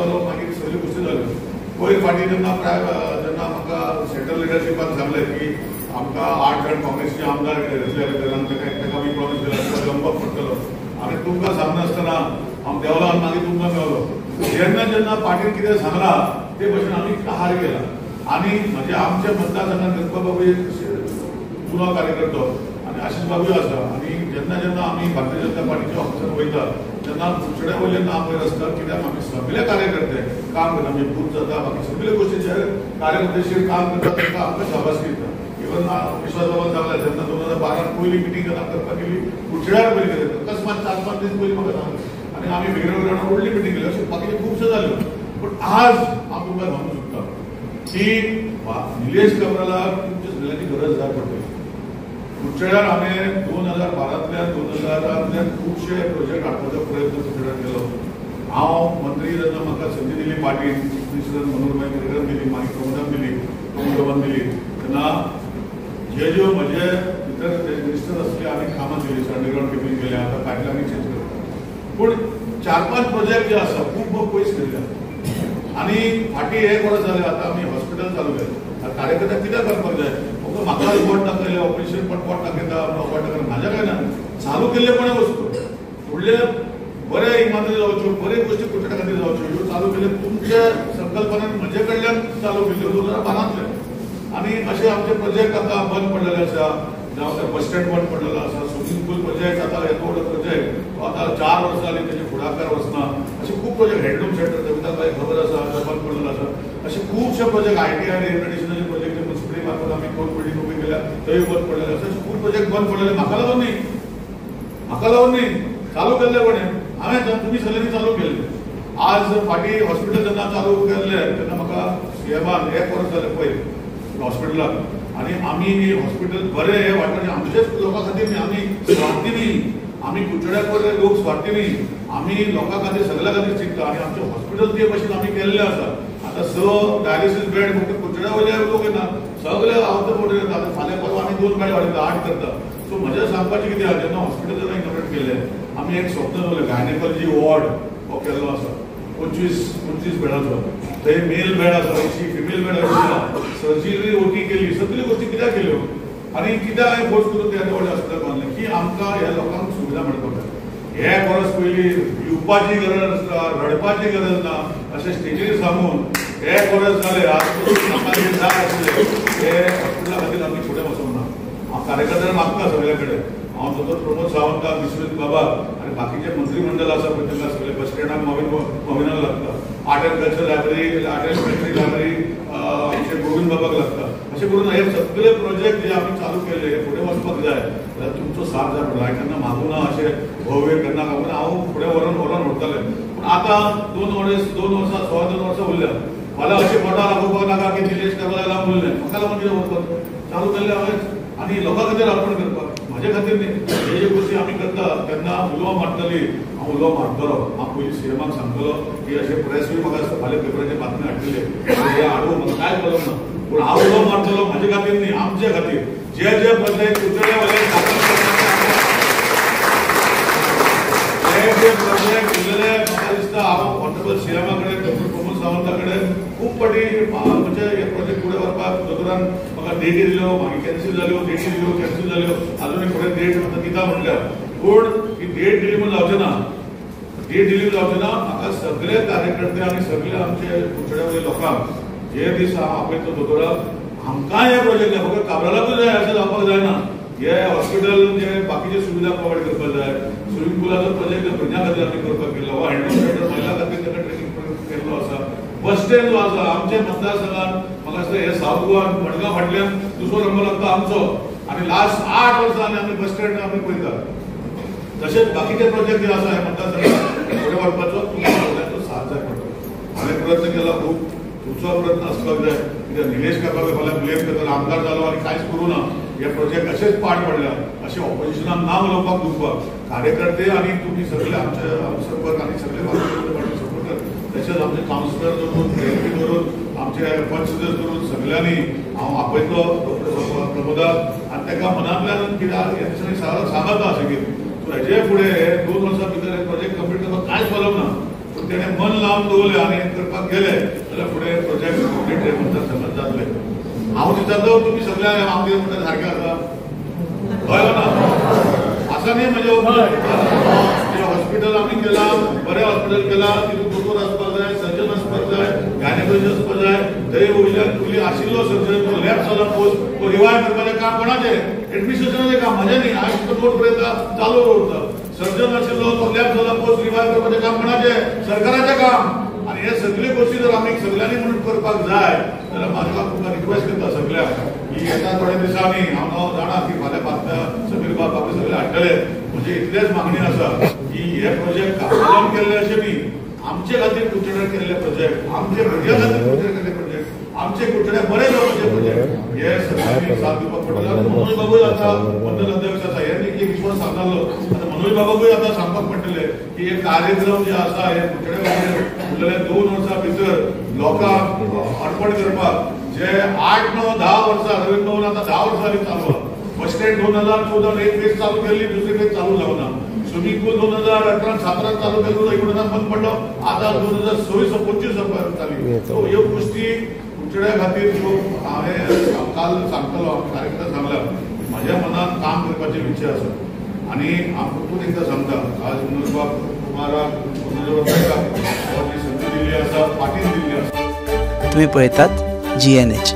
गावलो, मागीर सगळ्यो गोश्टी जाल्यो. पयर फाटीं जेन्ना जेन्ना म्हाका सेंट्रल लिडरशिपान सांगलें की आमकां 8 जाण काँग्रेसीचे आमदार घेतले तेन्ना ताका आमी प्रॉमीस केला तुका जमपाक पडटलो. आनी तुमकां सांगनासतना हांव देंवलो आनी मागीर तुमकां मेवलो. जेन्ना जेन्ना पार्टीन कितें सांगलां ते भशेन आमी हार केला. आनी म्हणजे आमच्या मतदारसंघात गणपत बाबू एक जुनो कार्यकर्तो आनी आशिष बाबूय आसा. आनी जेन्ना जेन्ना आमी भारतीय जनता पार्टीच्या ऑफिसान वयता तेन्ना कुडचड्या वयल्यान नांव वयर आसता, कित्याक आमी सगळे कार्यकर्ते काम करता, म्हणजे बूथ जाता बाकी सगळे गोश्टीचेर कार्यकर्तेशीर काम करता, तांकां आमकां शाबासकी दिता. इवन विश्वास बाबान सांगला जेन्ना 2012 पयली मिटींग जेन्ना करपाक गेली कुडचड्यार पयली केली, अकस्मात 4-5 दीस पयलीं म्हाका सांगलें आनी आमी वेगळ्या वेगळ्या व्हडली मिटींग केली, अशें बाकीचे खुबशे जाल्यो. पूण आज हांव तुमकां सांगूंक सोदता की निलेश काब्रालाक तुमच्या सगळ्यांची गरज जाय पडटली. कुडचड्यार हांवें 2012 2000 खुबशे प्रोजेक्ट हाडपाचो प्रयत्न कुडचड्यार केलो. हांव मंत्री जेन्ना म्हाका संदी दिली पार्टीन, चीफ मिनिस्टरान मनोहर केरकरान दिली, मागीर प्रमोदान दिली, प्रमोद दिली, तेन्ना जे ज्यो म्हजे भितर मिनिस्टर आसले आनी कामां केली, अंडरग्रावंड केबलींग केलें, आतां पायपलायनी चेंज करता. पूण 4-5 प्रोजेक्ट जे आसा खूब पयस गेल्ले आसा. आनी फाटीं एक वर्स जालें आतां आमी हॉस्पिटल चालू केलें. आतां कार्यकर्त्याक कित्याक करपाक जाय, फक्त म्हाका बोट दाखयलें ऑपरेशन पण बोट दाखयता बोट दाखयता, म्हाज्या काय ना, चालू केल्ले कोणें वस्तू फुडले बरे इमारती जावच्यो, बरे गोश्टी कुडचड्या खातीर जावच्यो, ह्यो चालू केल्ले तुमच्या संकल्पनेन म्हजे कडल्यान चालू केल्ल्यो 2012. आनी अशे आमचे प्रोजेक्ट आतां बंद पडलेले आसा, जावं ते बस स्टँड बंद पडलेलो आसा, स्विमींग पूल प्रोजेक्ट आतां येदो व्हडलो प्रोजेक्ट आतां 4 वर्सां जालीं तेजे फुडाकार वचना. अशे खूब प्रोजेक्ट, हँडलूम सेंटर कविताबाई खबर आसा आतां बंद पडलेलो आसा. अशे खुबशे प्रोजेक्ट ITI रिहेबिलिटेशनाचे प्रोजेक्ट म्युनिसिपलिटी मार्फत आमी 2 बिल्डींग उबी केल्या थंय बंद पडलेले आसा. अशे खूब प्रोजेक्ट बंद पडलेले म्हाका लागून न्ही, म्हाका लागून न्ही, चालू केल्ले कोणें हांवें, तुमी सगळ्यांनी चालू केल्ले. आज फाटीं हॉस्पिटल जेन्ना चालू केल्लें तेन्ना म्हाका सीएमान 1 वर्स जालें पयर हॉस्पिटलाक, आनी आमी हॉस्पिटल बरें हें वाठाराचें आमचेच लोकां खातीर न्ही, आमी स्वार्थी न्ही, आमी कुडचड्याक लोक स्वार्थी न्ही, आमी लोकां खातीर सगळ्या खातीर चिंतता. आनी आमचें हॉस्पिटल ते भशेन आमी केल्लें आसा. आतां 6 डायलिसीस बेड फक्त कुडचड्या वयले लोक येना, सगळे आवत मोठे येता. आतां फाल्यां परवां आमी 2 गाडी वाडयता, 8 करता. सो म्हजें सांगपाचें कितें आसा, जेन्ना हॉस्पिटल जेन्ना इनॉग्रेट केलें आमी एक स्वप्न दवरलें, गायनेकॉलॉजी वॉर्ड हो केल्लो आसा 25 बेडाचो, थंय मेल बेड आसा 80, फिमेल बेड आसा, सर्जरी ओटी केली, सगळ्यो गोश्टी कित्याक केल्यो आनी कित्याक हांवें फोर्स करून ते व्हडलें हॉस्पिटल बांदलें की आमकां ह्या लोकांक सुविधा मेळपाक जाय. एक वर्स पयलीं भिवपाची गरज आसता, रडपाची गरज ना अशें स्टेजीर सांगून 1 वर्स जालें. आज म्हाका जे जाय आसलें ते हॉस्पिटला खातीर आमी फुडें वचूंक ना. हांव कार्यकर्त्यांक मागता सगळे कडेन, हांव दोतोर प्रमोद सावंताक, विश्वजीत बाबा आनी बाकीचे मंत्रीमंडळ आसा पळय तांकां सगळे बस स्टँडाक मोविनाक लागता, art and culture library, art and culture library आमचे गोविंद बाबाक लागता. अशें करून हे सगळे प्रोजेक्ट जे आमी चालू केले हे फुडें वचपाक जाय जाल्यार तुमचो साथ जाय पडला. केन्ना मागूं ना अशें भव्य केन्ना मागूं ना, हांव फुडें व्हरोन व्हरतलें. पूण आतां 2 वर्सां 2.25 वर्सां उरल्या, फाल्यां अशें बोटां दाखोवपाक नाका की निलेश काब्रालाक लागून उरलें, म्हाका लागून कितें वचपाक चालू केल्लें हांवेंच आनी लोकां खातीर आपण करपाक, म्हाजे खातीर न्ही. हे जे गोश्टी आमी करता तेन्ना उलो मारतली, हांव उलो मारतलो, हांव पयलीं सीएमाक सांगतलो की अशें प्रेसूय म्हाका फाल्यां पेपराचेर बातमी हाडटले, हे हाडूं म्हाका कांय प्रॉब्लम ना, पूण हांव उलो मारतलो म्हाजे खातीर न्ही, आमचे खातीर. जे जे प्रोजेक्ट कुडचड्या वयले जे जे प्रोजेक्ट उरलेले म्हाका दिसता हांव ऑनरेबल सीएमा कडेन, डॉक्टर प्रमोद सावंता कडेन खूब फावटी म्हणजे हे प्रोजेक्ट फुडें व्हरपाक दोतोरान म्हाका डेटी दिल्यो, मागीर कॅन्सील जाल्यो, डेटी दिल्यो, कॅन्सील जाल्यो, आजूनय फुडें डेट म्हाका दिता म्हटल्यार, पूण ही डेट दिली म्हूण जावचें ना, डेट दिली जावचें ना. म्हाका सगळे कार्यकर्ते आनी सगळे आमचे कुडचड्या वयले लोकांक जे दीस हांव आपयतो दोतोराक, आमकांय हे प्रोजेक्ट जाय, फक्त काब्रालाकूच जाय अशें जावपाक जायना. हे हॉस्पिटल जे बाकीचे सुविधा प्रोवायड करपाक जाय, स्विमींग पुलाचो प्रोजेक्ट भुरग्यां खातीर आमी करपाक केल्लो, हो हँडलूम सेंटर महिला खातीर ताका ट्रेनींग केल्लो आसा, बस स्टँड जो आसा आमच्या मतदारसंघात म्हाका दिसता हे सावथ गोवा मडगांव फाटल्यान दुसरो नंबर लागता आमचो, आनी लास्ट 8 वर्सां आमी बस स्टँड आमी पळयता. तशेंच बाकीचे प्रोजेक्ट जे आसा हे मतदारसंघात फुडें व्हरपाचो तुमकां सगळ्यांचो साथ जाय पडटलो. हांवें प्रयत्न केला खूब, तुमचो प्रयत्न आसपाक जाय. कित्याक निलेश काब्राल फाल्यां ब्लेम करतलो, आमदार जालो आनी कांयच करूं ना, हे प्रोजेक्ट अशेंच पाड पडल्या अशें ऑपोजिशनाक ना उलोवपाक दिवपाक कार्यकर्ते आनी तुमी सगळे आमचे संपर्क आनी सगळे भारतीय जनता पार्टी सपोर्टर, तशेंच आमचे कावन्सिलर धरून, एमपी धरून, आमचे पंच सदस्य धरून सगळ्यांनी हांव आपयतलो डॉक्टर प्रमोदाक आनी ताका मनांतल्यान कित्याक हे दिसांनी सांगता अशें कितें. सो हेजे फुडें 2 वर्सां भितर हे प्रोजेक्ट कंप्लीट करपाक कांयच प्रॉब्लम ना, पूण पूण तेणें मन लावन दवरलें आनी करपाक गेले जाल्यार फुडें प्रोजेक्ट कंप्लीट म्हणटा समज जातले. हांव दिता तुमी सगळे हांव कितें म्हणटा सारकें आसा हय ना आसा न्ही म्हजें हॉस्पिटल आमी केलां, बरें हॉस्पिटल केलां, तितून दोतोर आसपाक जाय, सर्जन आसपाक जाय, गायनेकोलॉजी आसपाक जाय. थंय वयल्यान फुडली आशिल्लो सर्जन तो लॅब जाला पोस्ट तो रिवायव करपाचें काम कोणाचें? एडमिनिस्ट्रेशनाचें काम, म्हजें न्ही. हांव फक्त नोट बरयता चालू दवरता. सर्जन आशिल्लो तो लॅब जाला पोस्ट रिवायव करपाचें काम कोणाचें? सरकाराचें काम. आनी हे सगळे गोश्टी जर आमी सगळ्यांनी म्हणून करपाक जाय जाल्यार म्हाका तुमकां रिक्वेस्ट करता सगळ्यांक की येता थोड्या दिसांनी हांव जाणा की फाल्यां बातम्या समीर बाब आपले सगळे हाडटले. म्हणजे इतलेच मागणी आसा की हे प्रोजेक्ट कामान केल्ले अशें न्ही, आमचे खातीर कुडचड्यार केल्ले प्रोजेक्ट, आमचे भुरग्यां खातीर कुडचड्यार केल्ले प्रोजेक्ट, आमचे कुडचड्यार बरे जावपाचे प्रोजेक्ट हे सगळ्यांनी साथ दिवपाक पडटले. मनोज बाबूय आतां मंडल अध्यक्ष आसा, हे एक विश्वास सांगतालो. आतां मनोज बाबाकूय आतां सांगपाक पडटले की हे कार्यक्रम जे आसा हे कुडचड्या फुडल्या 2 वर्सां भितर लोकांक अर्पण करपाक जे 8, 9, 10 वर्सां रवींद्र भवन आतां 10 वर्सां चालू आसा. बस स्टँड 2014 एक फेज चालू केल्ली, दुसरी फेज चालू जावना. स्विमींग पूल 2018 17 चालू केल्लो, 19 बंद पडलो, आतां 2026 25 जाली. सो ह्यो गोश्टी कुडचड्या खातीर ज्यो हांवें काल सांगतलो, कार्यकर्ता सांगला, म्हज्या मनात काम करपाचे विचार आसा. आनी हांव परतून एकदां सांगता, आज मनोज बाब कुमाराक मनोज बाब जी संदी दिल्ली आसा, फाटीन दिल्ली आसा. तुम्ही पळयतात GNH.